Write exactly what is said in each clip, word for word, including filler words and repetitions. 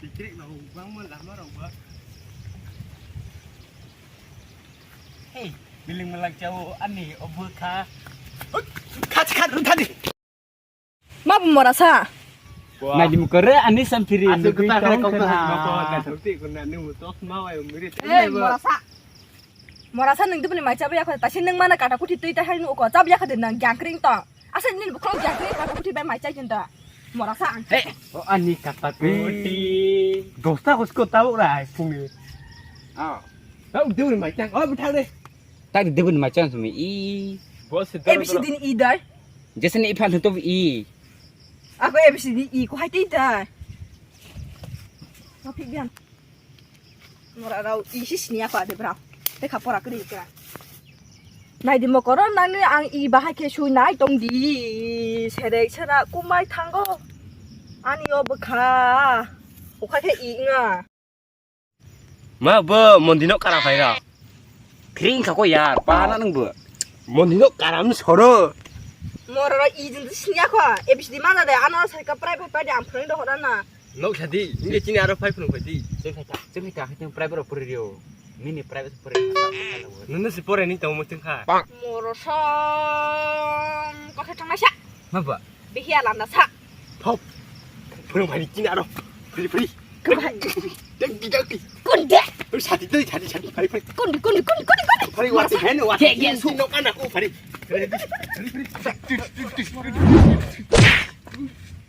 Tikrik no bangma lama rok ba. Hey, biling malak jao ani obo kha. Kha kha thani. Ma bu mora sa. Nai di mukore ani sampiri. Asu nugui kita kare tong kau kena. Kena. Kau kena. Nung tos ma wai umri. Eh, mora sa. Mora sa nung dibini mai chabu yakho. Tasi nung mana kata kuti tui ta hai nu ko chabu yakho de nang jangkring to. Asa nini bukhong jangkring kata kuti bai mai chai jinta. Mora sa ang. Hey, oh ani kata kuti. Dosta hosko tau rai phungni. Ah. Tau dibini mai chang. Oh, buthang de. Tak dibini mai chang sumi i. Bos. Eh, bisi din i dai. Jeseni iphal hwntw i. Ako A B C D E ko hai tei da. Maphi bian. Mora rao i si sini ako ade bra. Te kha pora kri kra. Nai di mokoro nang ni ang i bahai khe sui nai tong di. Serek sera kumai thango. Ani o bwkha. Okha khe i nga. Ma bo mondi no kara phai ra. Kring kha ko yar, pa na nung bo. Mondi no karam soro. Moro ro i jin sinya ko. A B C D mana de ano sai ka private pa de am phone do hora na. Nok sadi, inge chini aro phai phone phai di. Cheng kha ta, cheng kha ta, cheng private ro puri rio. Nini private puri. Nunu si pore ni tong mo cheng kha. Moro som ko kha thang sa. Ma ba. Bihi alanda sa. Thok. Phone phai chini aro. Phai phai. Dengki, dengki. Kunde. Sati, sati, sati, phai phai. Kundi, kundi, kundi, kundi, kundi. Phai wati hen wati. Ke, ke, su. Nok ana ko phai.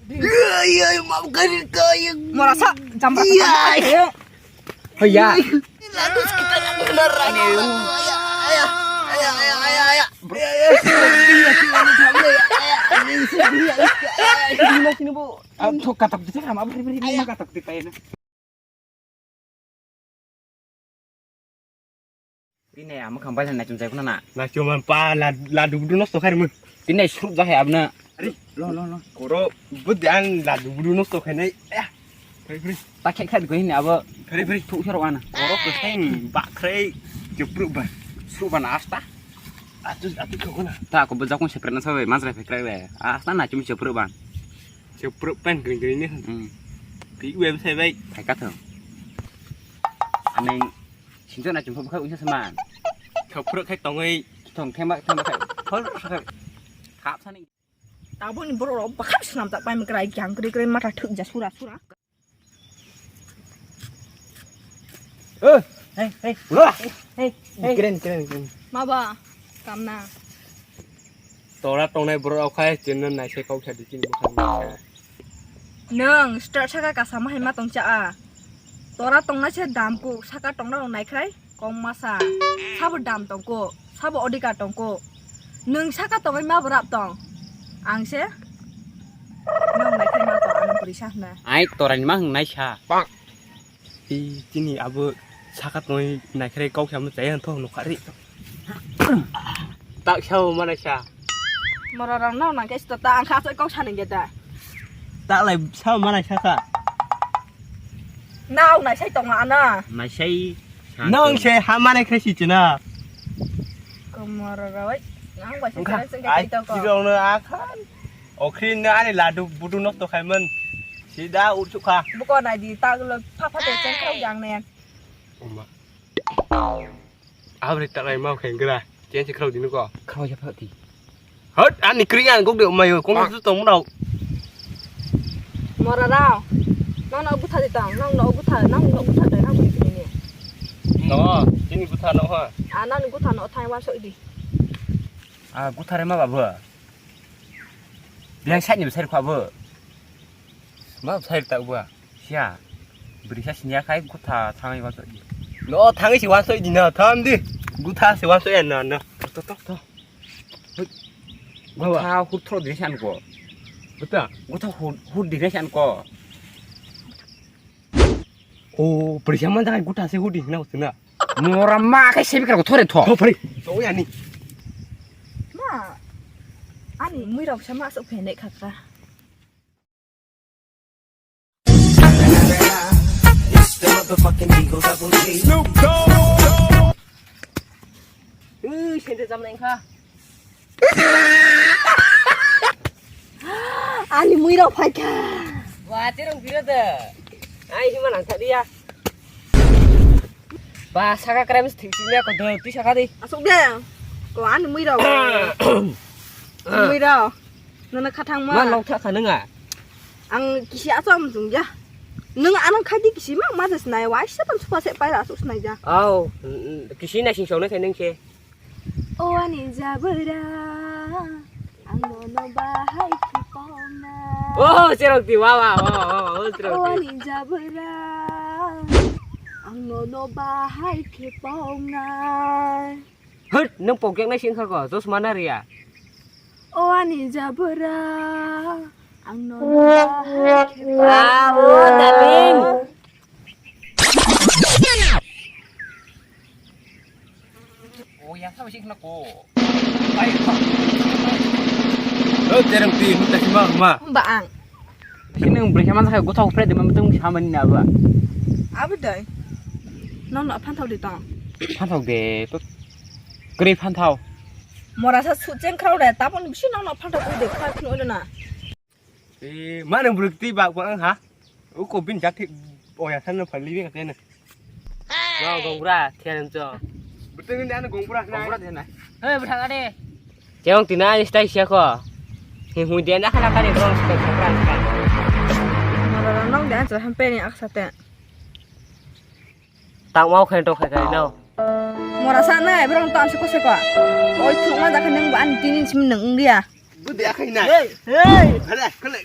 Ay, ay, mau kari kaya. Mora sa, jambra. Iya. Hoya. Lalu kita nak benar. Aya, aya, aya, aya, aya. Aya, aya. Ini sini bu. Ah, thok katak di sana, apa beri beri katak di payana. Ini ya, mau kembali na chum jai kuna na. Na chum pa la la dubu dubu nosto kari mun. Ini srup jahai abna. Ari, lo lo lo. Koro bud an la dubu dubu nosto kari nai. Ya. Beri beri. Tak kek kek gini abo. Beri beri. Thuk soro ana. Koro keseng bak krai jepruk ban. Srup ban asta. Atu atu kau kuna. Tak aku bejak pun sekrena sabai mas rai fekrai be. Asta na chum jepruk ban. Jepruk pen gring gring ni. Hmm. Di website bai. Thai ka thong. Aneng sinjo na chumphok khai uisa saman. Jepruk khai tongoi. Thong thema thema khai. Hol khai. Khap sani. Taboni borok rok bakhap swnam tak pai mkrai jang kri kri mata thuk ja sura sura. Eh, hey, hey, wah, hey, hey, hey. Kren kren kren. Ma ba, kamna. Tora tongnai borok rok khai chinno naisai kok sa di chini bukhang. Nung start saka kasama hai ma tong cha a. Tora tongnai se dam ku saka tongna rok nai khrai. Kok masa, sabo dam tongko, sabo odhikar tongko. Nwng saka tongwi ma borap tong? Ang se nwng naikhai ma tong, ano puri sa hwnna. Ai, torani ma hwngnai sa. I, chini abo saka tongwi naikhrai kok samo chaya tho nokha ri. Tak sao mana sa. Moro rang no nang ke sto ta ang kha kok sa nang ge ta. Tak lai sao mana sa ka. Nao naisai tong ana. Naisai. Nong se hamane khe si china. Komoro roi. Nang bai se. Ai, chirong no akhan. Okri no ani ladu budu nok to khaiman. Sida utsukha. Buko nai di taglo pha pha te cheng khau jang ne. Oma. Abri taklai mau khengra. Chen se khraw dinu ko. Khraw ya phati. Hot ani kring an gok de mayo kong su tong mrau. Mora rao. Nang no butha de tang, nang no butha, nang no butha de nang butha de. No, chini butha no ha. A nang butha no thai wa so di. A butha re ma babu. Biang sai ni sai kho abu. Ma sai ta uba. Sia. Bri sa sinya khai gutha thangai wa so di. No thangai si wa so di na tham di. Gutha si wa so ya na na. To to to. Gutha hur thro di san ko. Gutha. Gutha hur hur di san ko. O, pori sa man jaga gutha se hur di na usna. Mora ma khai sebi kar ko thore tho. Tho pori. To ya ni. Ma. Ani mui rok sa ma so phene khaka. It's the motherfucking Eagle Double G. Snoop Dogg. Hede jamna wngkha. Ani muirok phaikha. Wa, tirong biro de. Ai, hima nang thadiya. Ba, saka kram thik thik ya ko de, twi saka di. Asuk de. Ko ani muirok. Muirok. Nono khathang ma. Ma long tha khanunga. Ang kisi aso am jung ya. Nung anang khai di kisi ma, ma jas nai, wai sa tam supa se pai la asuk snai ja. Au, kisi na sing song na khai nung se. O ani jabra, ang nono bahai khe pauna. Oh, cherok di, wa, wa, wa, wa, oh, cherok di. O ani jabra, ang nono bahai khe pauna. Hut, nung pokyak nai sing kha ko, chosma na riya. O ani jabra, ang nono bahai khe pauna. Abo, darling. Oh, ya, sama sih kena ko. Baik, Pak. Lo, tereng pi, minta sima, ma. Mbak ang. Sini yang beri sama saya, gue tau Fred, memang tuh sama ni apa? Apa dai? Nong nak pantau di tong. Pantau de, tuh. Keri pantau. Morasa suceng kerau deh, tapi bisa nong nak pantau di deh, kerau kena udah na. E, ma nang bwrwi twi bak bang ha? Uko bin jak thik oya san no phali bi katene. No, gongbra, thian cho. Bwtwi ni ano gongbra na. Gongbra thian na. He, bwthang ade. Cheyong tina ani stai sia ko. He hui den da khala kani rong stai khapra stai. Mara nong de ancho hampe ni aksa te. Tangmao khe tok khe kai no. Mora sa nai, borok tang se kose ko. Oi, thuk ma da khe nang ba ani tini sim nang ungya. Budi akhai nai. Hey, hey. Khala, khala.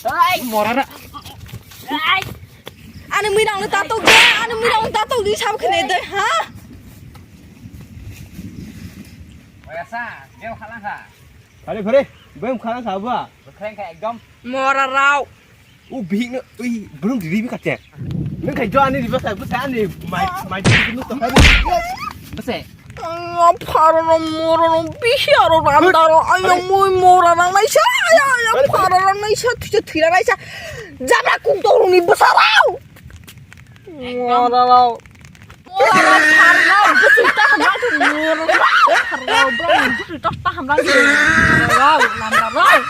Hey. Mora na. Hey. Ani mui nang ta tok de, ani mui nang ta tok di sab khne de, ha? Oya sa, gel khala kha. Phare, phare, bem khala kha ba. Bkheng kha ekdom. Mora rao. O bihik no, ui, burung diri bi kate. Nang khai jo ani riba sai, bu sai ani mai, mai diri nu to khai. Bese. Ayo, pharo no, moro no, bihi aro randa ro, ayo, mui mora nang naisa, ayo, ayo, pharo nang naisa, thija thira naisa. Jabra kuk dorong ni bwsa rao. Ekdom. Mora rao. Mora rao, pharo no, bwswi ta hamra tu mora rao, pharo no, bro, bwswi ta hamra tu mora rao, lamba rao.